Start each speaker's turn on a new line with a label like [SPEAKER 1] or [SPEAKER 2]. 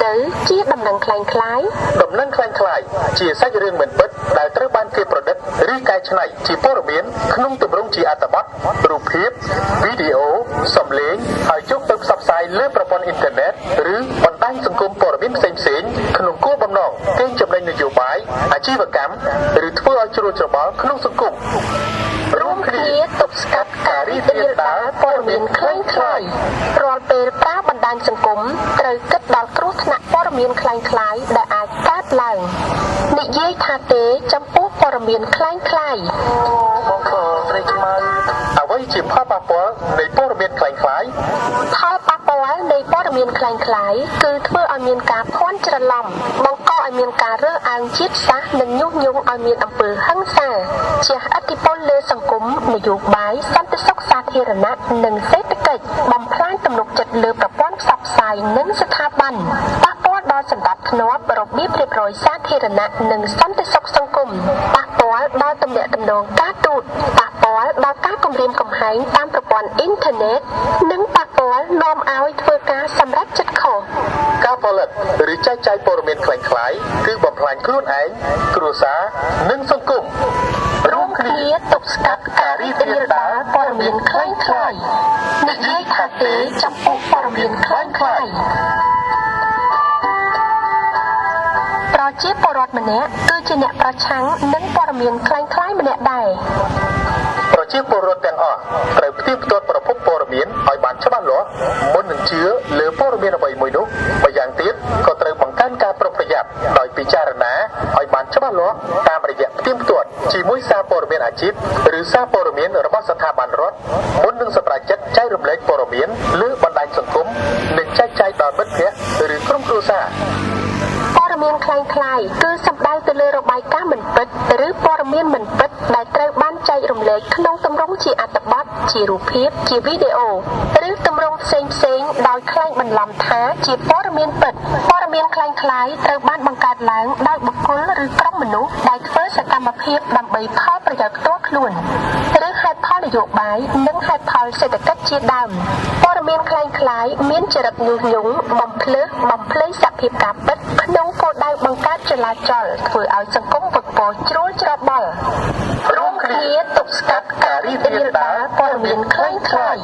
[SPEAKER 1] ទៅជាដំណឹងក្លែងក្លាយ
[SPEAKER 2] ដំណឹងក្លែងក្លាយជាសាច់រឿងមិនពិតដែលត្រូវបានគេប្រឌិតឬកែច្នៃជាព័ត៌មានក្នុងទម្រង់ជាអត្ថបទរូបភាពវីដេអូសំឡេងហើយយកទៅផ្សព្វផ្សាយលើប្រព័ន្ធអ៊ីនធឺណិតឬបណ្ដាញសង្គមព័ត៌មានផ្សេងៗក្នុងគោលបំណងកេងចំណេញនយោបាយអាជីវកម្មឬធ្វើឲ្យជ្រួលច្របល់ក្នុងសង្គមរួមគ្នា
[SPEAKER 1] គ្នាទប់ស្កាត់ការរីករាលដាលព័ត៌មានក្លែងក្លាយរាល់ពេលប្រើបណ្ដាញសង្គមត្រូវគិតដល់គ្រោះថ្នាក់ព័ត៌មានក្លែងក្លាយដែលអាចកើតឡើងនិយាយថាទេចំពោះព័ត៌មានក្លែងក្លាយ
[SPEAKER 2] បងខស្រីខ្មៅអ្វីជាផលប៉ះពាល់នៃព័ត៌មានក្លែងក្លាយ
[SPEAKER 1] ផលប៉ះពាល់នៃព័ត៌មានក្លែងក្លាយគឺធ្វើឲ្យមានការភ័ន្តច្រឡំបង្កឲ្យមានការរើសអើងជាតិសាសន៍និងញុះញង់ឲ្យមានអំពើហិង្សាជះឥទ្ធិពលលើសង្គមនយោបាយសន្តិសុខសាធារណៈនិងសេដ្ឋកិច្ចបំផ្លាញទំនុកចិត្តលើប្រព័ន្ធផ្សព្វផ្សាយនិងស្ថាប័នប៉ះពាល់ដល់សណ្ដាប់ធ្នាប់របៀបរៀបរយសាធារណៈនិងសន្តិសុខសង្គមប៉ះពាល់ដល់ទំនាក់ទំនងការទូតប៉ះពាល់ដល់ការគំរាមកំហែងតាមប្រព័ន្ធអ៊ីនធឺណិតនិងប៉ះពាល់នាំឲ្យធ្វើការសម្រេចចិត្តខុស
[SPEAKER 2] ការផលិតឬចែកចាយព័ត៌មានក្លែងក្លាយគឺបំផ្លាញខ្លួនឯងគ្រួសារនិងសង្គមរួមគ្នា
[SPEAKER 1] គ្នាទប់ស្កាត់ការរីករាលដាលព័ត៌មានក្លែងក្លាយនិយាយថាទេចំពោះព័ត៌មានក្លែងក្លាយប្រជាពលរដ្ឋម្នាក់គឺជាអ្នកប្រឆាំងនឹងព័ត៌មានក្លែងក្លាយម្នាក់ដែរ
[SPEAKER 2] ប្រជាពលរដ្ឋទាំងអស់ត្រូវផ្ទៀងផ្ទាត់ប្រភពព័ត៌មានឲ្យបានច្បាស់លាស់មុននឹងជឿលើព័ត៌មានអ្វីមួយនោះម្យ៉ាងទៀតក៏ត្រូវបង្កើនការប្រុងប្រយ័ត្នដោយពិចារណាឲ្យបានច្បាស់លាស់តាមរយៈផ្ទៀងផ្ទាត់ជាមួយសារព័ត៌មានអាជីពឬសារព័ត៌មានរបស់ស្ថាប័នរដ្ឋមុននឹងសម្រេចចិត្តចែករំលែកព័ត៌មានលើបណ្ដាញសង្គមនិងចែកចាយដល់មិត្តភ័ក្តិឬក្រុមគ្រួសារ
[SPEAKER 1] ព័ត៌មានក្លែងក្លាយគឺសំដៅទៅលើរបាយការណ៍មិនពិតឬព័ត៌មានមិនពិតដែលត្រូវបានចែករំលែកក្នុងទម្រង់ជាអត្ថបទជារូបភាពជាវីដេអូឬទម្រង់ផ្សេងផ្សេងៗដោយក្លែងបន្លំថាជាព័ត៌មានពិតព័ត៌មានក្លែងក្លាយត្រូវបានបង្កើតឡើងដោយបុគ្គលឬក្រុមមនុស្សដែលធ្វើសកម្មភាពដើម្បីផលប្រយោជន៍ផ្ទាល់ខ្លួនឬហេតុផលនយោបាយនិងហេតុផលសេដ្ឋកិច្ចជាដើមព័ត៌មានក្លែងក្លាយមានចរិតញុះញង់បំភ្លើសបំភ្លៃសភាពការពិតក្នុងគោលដៅបង្កើតចលាចលធ្វើឲ្យសង្គមវឹកវរជ្រួលច្របល់
[SPEAKER 2] រួមគ្នា
[SPEAKER 1] គ្នាទប់ស្កាត់ការរីករាលដាលព័ត៌មានក្លែងក្លាយ